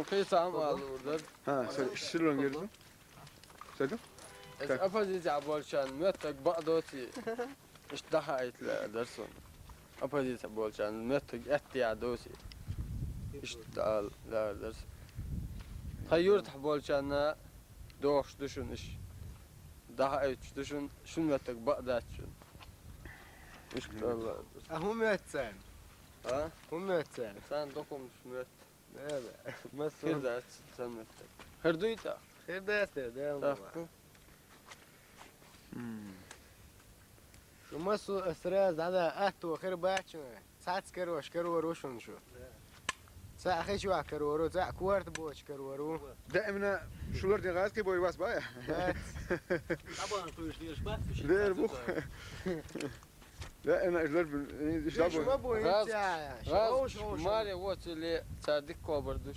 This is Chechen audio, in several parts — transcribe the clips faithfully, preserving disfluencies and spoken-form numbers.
Кхийса ам алур дара. ХӀа, сори, шилон герзу. Сори? Эс Как? Оппозиция болчарна моьттаг бакъ доций. Иштта дӀахаийта лаьа дара суна. Оппозиция болчарна моьттаг эттаяь доций. Иштта ала лаьа дара суна. Тхан юртахь болчарна дохуш ду шуна иш. ДӀахаийташ ду шуна, шун моьттаг бакъ дац шуна. Иштта ала лаьа дара суна. А хӀун моьтту царна? А? ХӀун моьтту царна? Царна документаш моьтту. Да, да. Массо. Хир дац, царна моьттаг. Хир дуй тӀаккха? Хир дац те, да, ма. ТӀаккха. М. Шу массо а сразу дӀада атто хир бац шуна. Цхьацца карош карор ву шуна шу. Цхьаъ хи чохь карор ву, цхьаъ корта боцуш карор ву. Да, именно шу лардина гӀазкхий бой вас бая? Бац. Дабан кхуьйш деш бац, Дер бу. Да, именно иш лар бу, иш Иш лар бу. ма бу, Раз, ин цхьа, раз, шоу, шоу, шоу. Маре воцу ле, цара дика кхобар душ.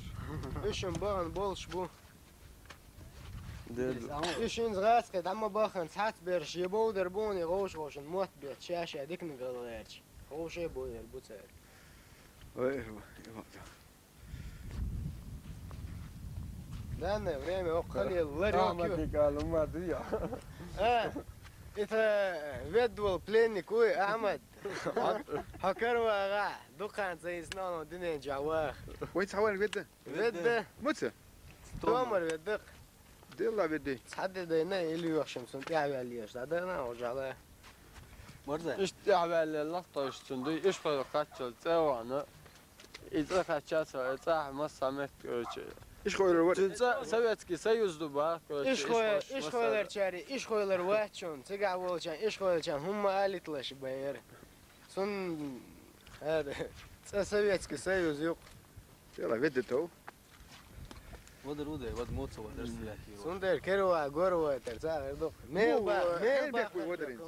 Ишин бахана болуш бу. Дер бу. Ишин гӀазкхий дӀа ма бахана, цхьацца берш, я бовдар буна, я гӀовш-гӀовшан мотт бетта, ша-ша диканиг гӀала гӀерташ. Ховше бу яр бу цара. Ой, ой, ой. Данное время окхале ларёк. Ахмад ю. Никал, ума дия. А, это, э, ведвал пленник, уй, Ахмад. Хьо карвагӀа, дукханца изноно динен жа вах. Вай цхьа ван ведда? Ведда. Муца? Томар ведда. Делла веди. Цхьа де дайна или йохшам сун тӀаьхьаваьлла еш, да, да, на, ужала. Морзе? Иштта тӀаьхьаваьлла лахтойш цун дуй, иш хойла кхаччал цӀе вахана. И цӀе кхачча ца, и цӀахь масса мет, короче. Иш хойла вар. Цун цӀе Советский Союз ду бах, короче, Иш хой-, иш хойла иш масса. Хойларчари, иш хойла вачун, цигахь волчан, иш хойлачан, хӀумма алитлаш байер. Цун, хӀара, цӀе Советский Союз юкъ. Делла веди тов. Вадар ву дер, вад моца вадар стрелять. Сундар керва, горва, тар ца гӀерду. Мел ба, э, мел ба, хенбек ву вадарин.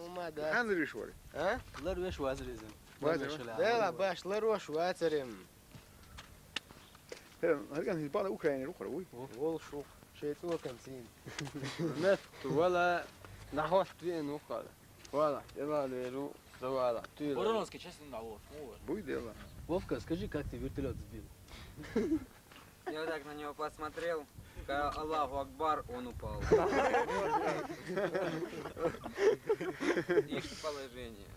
Ханна риш вари? А? Лар веш вазризин. Вазрин. Дела баш, лар ваш вацарим. Э, гьарган хиз бала Украина рухара вуй? Вол шух, шей цӀокан цин. Мет вала нахват вен ухара. Вала, дела леру, завала. Туй. Воронский часть на вот. Буй дела. Вовка, скажи, как ты вертолет сбил? Я вот так на него посмотрел, сказал: «Аллаху Акбар», он упал. Их положение.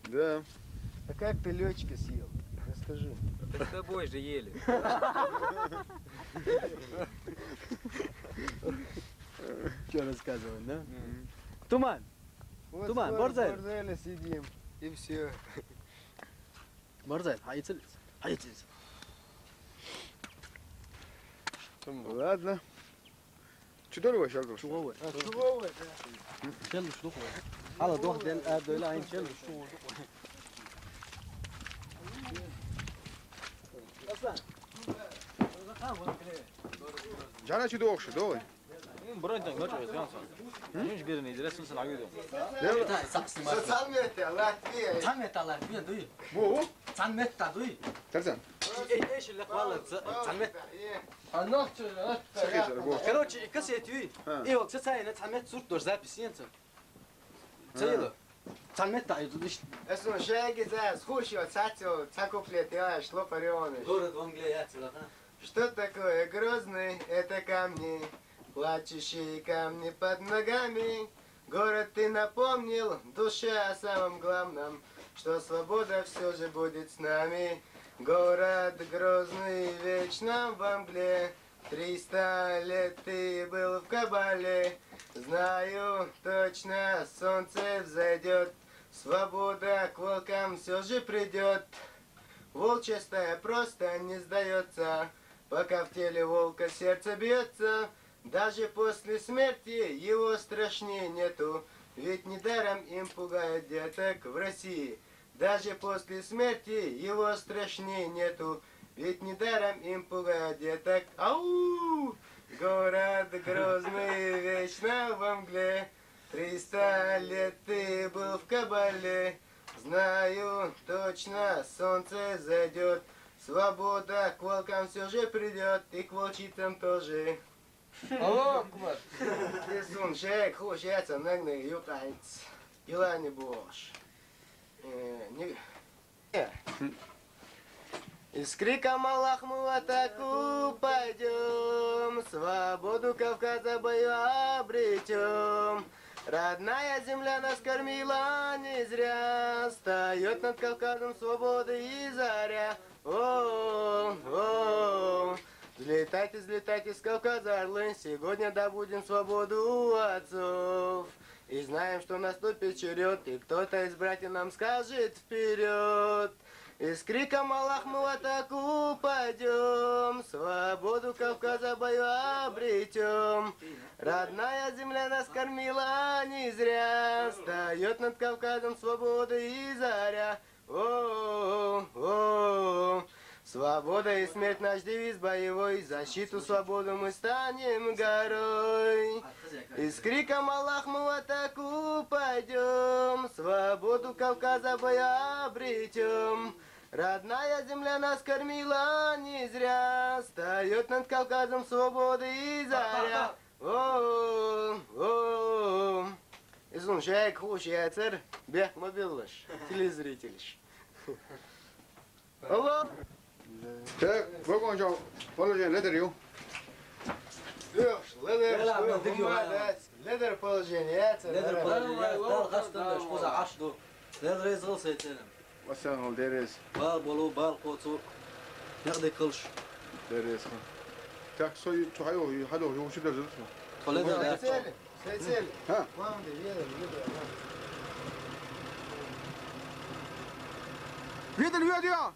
Да. А как ты лётчика съел? Расскажи. Да с тобой же ели. Чё рассказывать, да? Мгм. Туман. Вот Туман, скоро Борзель. В Борзеле сидим, и всё. Борзель, хьан иццалц? Хьан иццалц? Ладно. Чу долу вай шел? Чу вовай. А, чу вовай, да. Шел шу вовай. Хьала дох дел, а, дойлла айн шел шу вовай. Аслан. Жана чу дохуш, довай. Бронь там ночью звонился. Нинч бирни, интересно, сан агуду. Цхьан метта Латвия. Цхьан метта Латвия дуй? Бу? Цхьан метта дуй? Тарзан. Эй, эй, шиллак валла, ца-, цхьан метта. Короче, и кассет юй. А. И вот, ца-, ца-, ина цхьан метта сурт дош запись, ца. Ца йила. Цхьан метта ай зудиш. Эсун шайги зас, хуш йо, цацо, ца куплет, я, шло парёныш. Город в Англии, я, ца, ага. Что такое Грозный? Это камни, плачущие камни под ногами. Город, ты напомнил душе о самом главном, что свобода все же будет с нами. Город Грозный вечно во мгле, триста лет ты был в кабале. Знаю точно, солнце взойдет, свобода к волкам все же придет. Волчья стая просто не сдается, пока в теле волка сердце бьется. Даже после смерти его страшнее нету, ведь недаром им пугают деток в России. Даже после смерти его страшнее нету, ведь недаром им пугают деток. Ау! Город Грозный вечно во мгле, триста лет ты был в кабале. Знаю точно, солнце зайдет, свобода к волкам все же придет, и к волчицам тоже. Аллаху акбар. Эсун шек, хуш яца нагныг юкъайц. Илани бош. Э, не, э. И с криком «Аллах!» мы в атаку пойдем, свободу Кавказа в бою обретем. Родная земля нас кормила не зря, встает над Кавказом свободы и заря. О, о, взлетайте, взлетайте с Кавказа, орлы, сегодня добудем свободу у отцов. И знаем, что наступит черед, и кто-то из братьев нам скажет: «Вперед!» И с криком «Аллах!» мы в атаку пойдем, свободу Кавказа в бою обретем. Родная земля нас кормила не зря, встает над Кавказом свободы и заря. О, о, о. Свобода и смерть — наш девиз боевой, защиту свободу мы станем горой. И с криком «Аллах!» мы в атаку пойдем, свободу Кавказа в бою обретем. Родная земля нас кормила не зря, встает над Кавказом свободы и заря. О, о, о. Изун шайк хуш яцер, бек мобиллаш, телезрителиш. Алло. Так, вагон жо положение ледер ю. Ледер, ледер, ледер положение яцер. Ледер положение яцер. Дал хастан да шкуза ашду. Ледер изгыл сайтелем. Васан ол дерез. Бал болу, бал коцу. Нягды кылш. Дерез. Так, сой тухай о, хадо, ю шидер зурсу. Толеда. Сайтел. Ха. Видел видео.